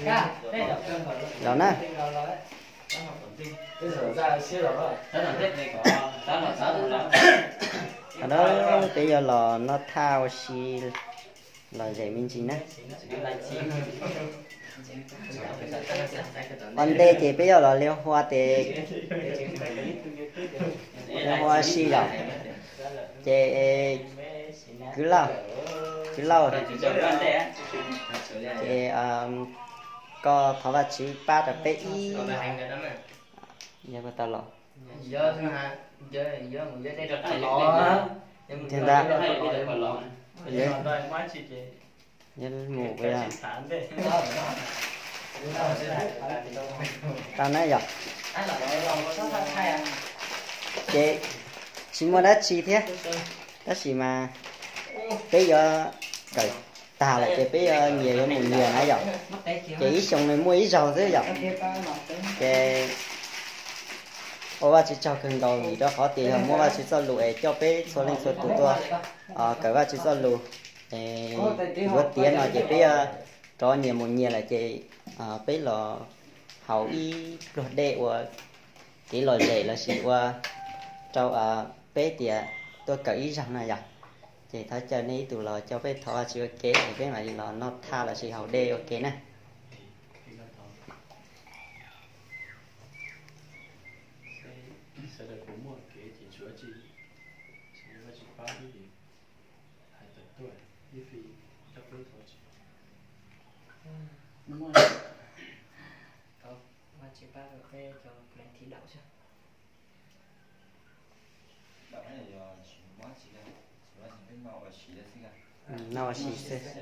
Los na. Qhov no peb yuav los noj thaj ua si lom zem me ntsis na. Ua ntej ces peb yuav los liab hua tes, liab hua si yom. Ces kwv Lauj, kwv Lauj, ces koj thov Vajtswv pab rau peb ib, yog koj tau los. Tiag ntag. Yog mus tau na yom. Ces tsis muaj dab tsi thiab, tab sis mas peb yuav kawm tag lawm ces peb yuav nyias yuav mus nyias na yom. Ces ib xyoo nws muaj ib zaug xwb yom. Ces ua Vajtswv tsaug kawg nkaus vim rau qhov tias yog muaj Vajtswv txoj lus es coj peb txhua leej txhua tus tuaj kawm Vajtswv txoj lus. Yuav tiav no ces peb rov nyias mus nyias lawm ces peb los haus ib pluag dej ua kev lom zem lossis ua rau peb tias tuaj kawm ib zaug na yom. Ces thov caw nej ib tug los coj peb thov Vajtswv ua ke es peb mam li los noj thaj lossis haus dej ua ke na. Noj ua si xwb.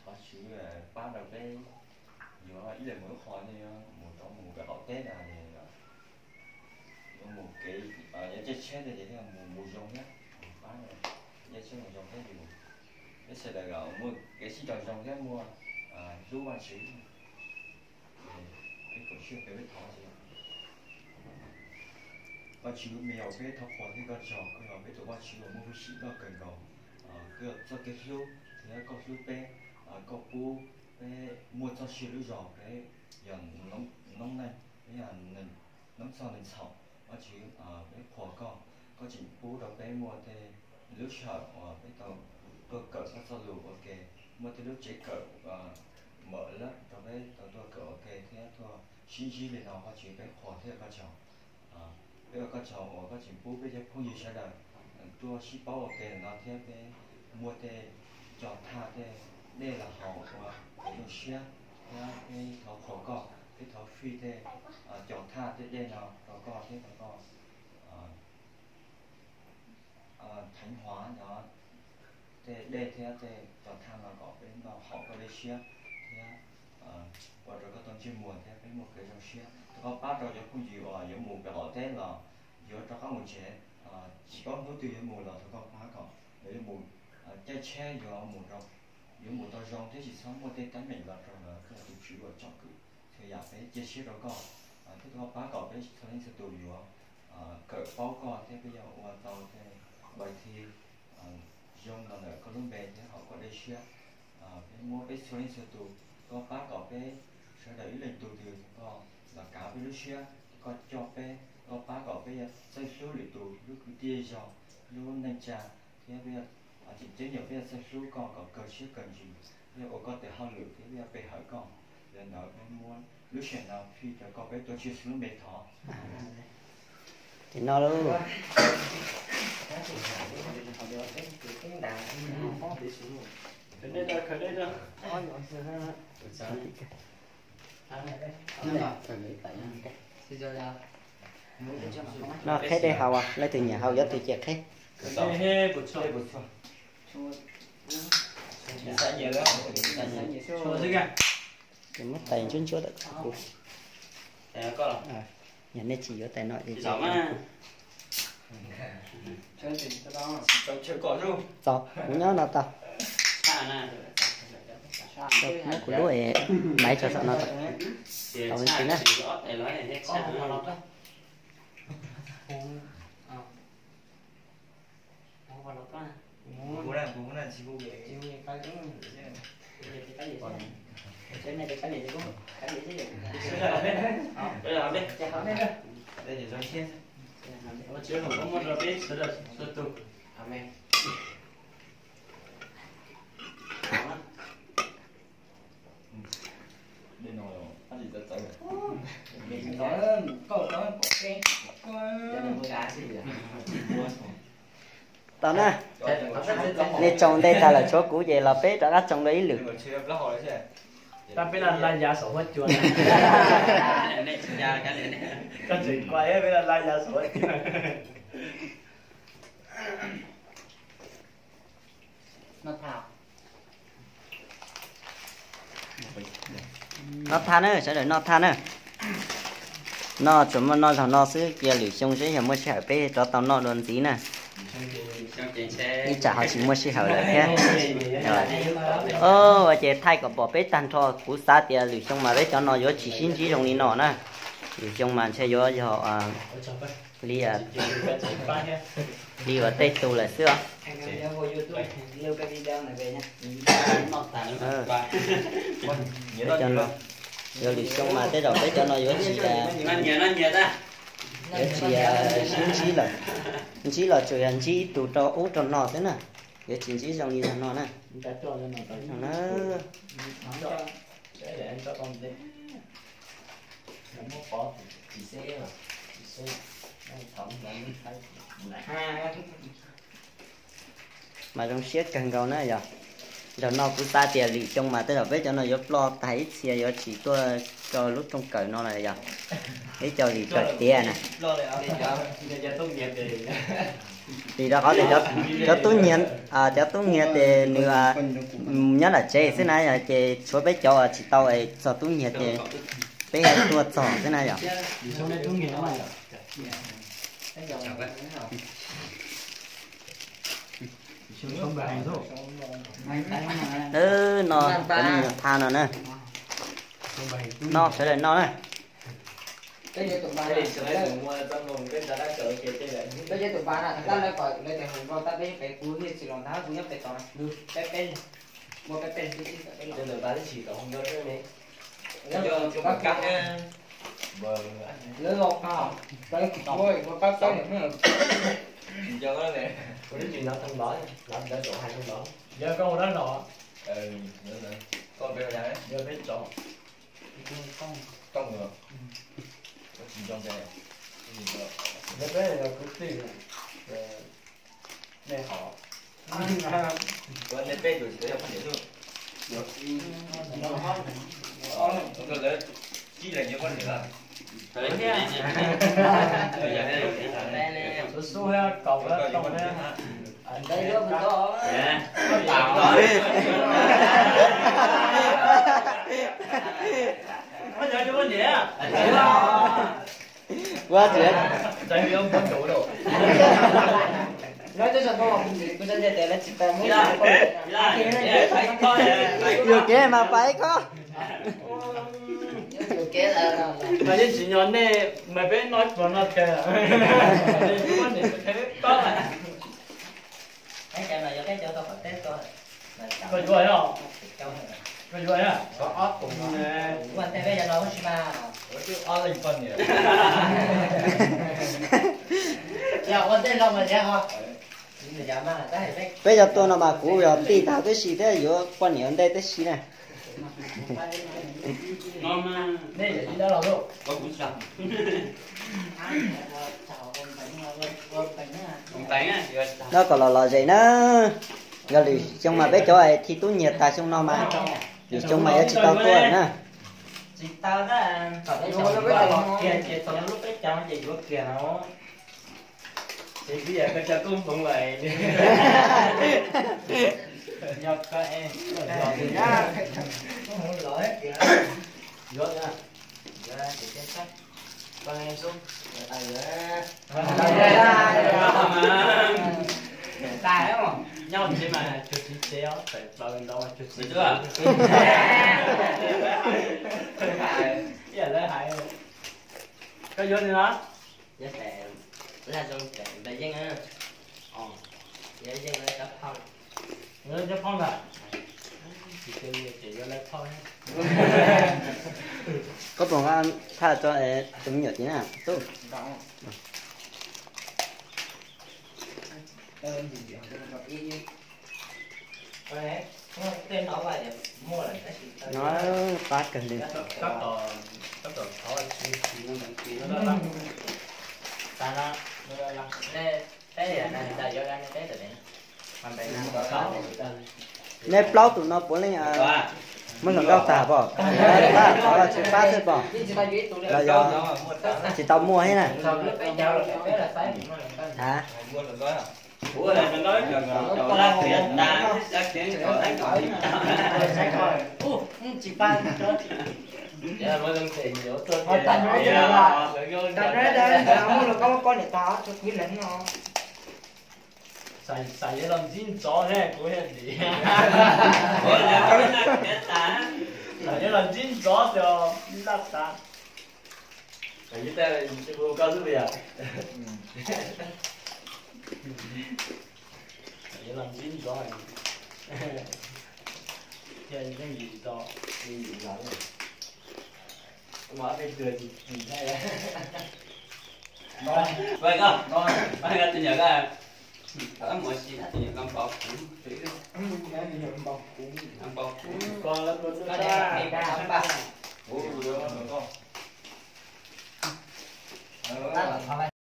Thov Tswv pab rau peb yuav ib leeg mus ib qho, mus rov mus pem qaum teb no, yuav mus kev, yuav caij tsheb tej ces thiaj mus mus zoo thiab, pab caij tsheb mus zoo thiab, yus peb sawv daws muaj kev sib raug zoo thiab muaj hlub Vajtswv. Peb kaum siab peb thov, Vajtswv me yaus, peb thov qhuas thiab koj tsaug, koj yog peb tus Vajtswv uas muaj hwj chim loj kawg nkaus, koj txoj kev hlub thiab koj hlub peb, koj pub peb muaj txoj sia lub zog, peb yog noob neej, peb yog noob txog neeg txhaum. Vajtswv, peb qhuas koj, koj tseem pub rau peb muaj tej lub sij hawm uas peb tau tuaj kawm koj txoj lus ua ke, muaj tej lub tsev kawm mawm lawm rau peb tau tuaj kawm ua ke thiab tuaj sib ntsib li no, Vajtswv peb qhuas thiab koj tsaug. Peb ua koj tsaug uas koj tseem pub peb cov phooj ywg sawv daws tuaj sib paub ua ke no thiab peb muaj tej cov thaj tej dej los haus ua kev zoo siab, thiab peb thov qhuas koj, peb thov fij tej cov thaj tej dej no rau koj thiab rau koj theev huav tej dej thiab tej cov thaj no kom peb noj haus koj dej siab thiab ua rau koj tau ntsej muag thiab peb muaj kev zoo siab. Thov koj pab rau cov phooj ywg uas yuav mus pem qaum teb los yuav rov qab mus tsev, tsis paub hnub twg yuav mus los thov koj pab kom lawv yuav mus caij tsheb yuav mus rau, yuav mus tau zoo thiab tsis txhob muaj tej teeb meem los rau lawv, koj yog tus Tswv uas tsom kwm txhua yam, peb cia siab rau koj thiab thov koj pab kom peb txhua leej txhua tus yuav kawm paub koj thiab peb yuav ua tau tej npai thi zoo los ntawm koj lub npe thiab haus koj dej siab. Peb muab peb txhua leej txhua tus, koj pab kom peb sawv daws ib leeg tus twg koj los kav peb lub siab, koj coj peb, koj pab kom peb yuav txawj hlub lwm tus, hlub kwv tij zej zog, hlub neej tsa, thiab peb tseem ceeb yog peb yuav txawj hlub koj kom kawg siab kawg ntsws, peb yuav ua koj tes hauj lwm thiab peb yuav pe hawm koj. Yog li ntawd peb muab lub sij hawm no fij rau koj, peb tuav Tswv Yexus lub npe thov. Ces no lauj. No qheb dej haus, leej twg nyiam haus, yuav twg ces qheb. Ces muab tais ntsuab ntsuab tawm kuv. Yog nej tsis yuav tais no ces txaus, kuv nyob no tau. Muab kuv lub es maiv tso saum no tau. Tau tsis na. Tau na. Nej tsoo ntej tag lawm tshuav kuv ces los peb rov qab tsoo dua ib lwm. Tab peb laj laj ya saum huab cua. Koj tseem kuaj peb laj laj ya saum huab cua. Noj tha na, sawv daws noj tha na. Noj tsuas muaj noj zaug no xwb, cia lwm xyoo seb yog muaj sij hawm peb rov tau noj dua ntxiv na. Ib tsam ho tsis muaj sij hawm lawm thiab. Ua ces thaij kom pom peb tag nrho, kuv xav tias lwm xyoo mas peb cov no yuav tsis sib ntsib zoo li no na. Lwm xyoo mas ntshe yuav yog li li uas tej tus lawm xwb os. Peb cov no yuav lwm xyoo mas tej zaum peb cov no yuav tsis, yuav tsis sib ntsib lawm. Ntsib los tsuas yog ntsib ib tug rau ub rau no xwb na, yuav tsis ntsib zoo li zaug no na. Mas zoo siab kawg nkaus na yog. Zaum no kuv xav tias lwm xyoo mas tej zaum peb cov no yuav ploj tag ib txhia, yuav tsis tuaj rau lub rooj kawm no lawm yog. Ib co lis kawm tiav na. Vim rau qhov tias cov tub nyiag, cov tub nyiag ces nws nyob nram tsev xwb na yog, ces tshuav peb cov tsis tau txog tub nyiag ces peb tuaj txog xwb na yog. No cov me nyuam tha no na. No sawv daws no na. Ua tias yuam kev mas pais koj. Mas yeej tsis nyo nej mas peb noj ib pluag no kawg. Koj yuav, koj yuav. Peb cov tuaj no mas kuv yog tij tag tib si thiab yuav poj niam ua ntej tib si na. No kom los lom zem na. Yog lwm xyoo mas peb cov thi tub nyiag tag xyoo no mas, lwm xyoo mas yuav tsis tau tuaj na. Nyob tsev mas cuag tsis tsev os, tawm plaws ntawd mas cuag tsis tsev. Koj yuav li no? Yuav tas laj zoo tas npawg Yeej na. Yuav Yeej lawv cov phauj. Lawv cov phauj ntag. Tsis cia li ces yuav lawv phauj. Koj puas nqa thaj rau tus me nyuam tid na tub? No pab kawg li. Nej plaub tus no puav leej muab hluas nkauj tag pom, pab qhov los tsis pab xwb pom, los yog tsis tau muaj thiab na. A, xav yuav los ntsib ntxov thiab kuv thiaj li, xav yuav los ntsib ntxov tias laj tas. Xav yuav los ntsib ntxov thiaj yeej yim zos. Tus nyuam ko, tus nyuam ko npau kuv, npau kuv.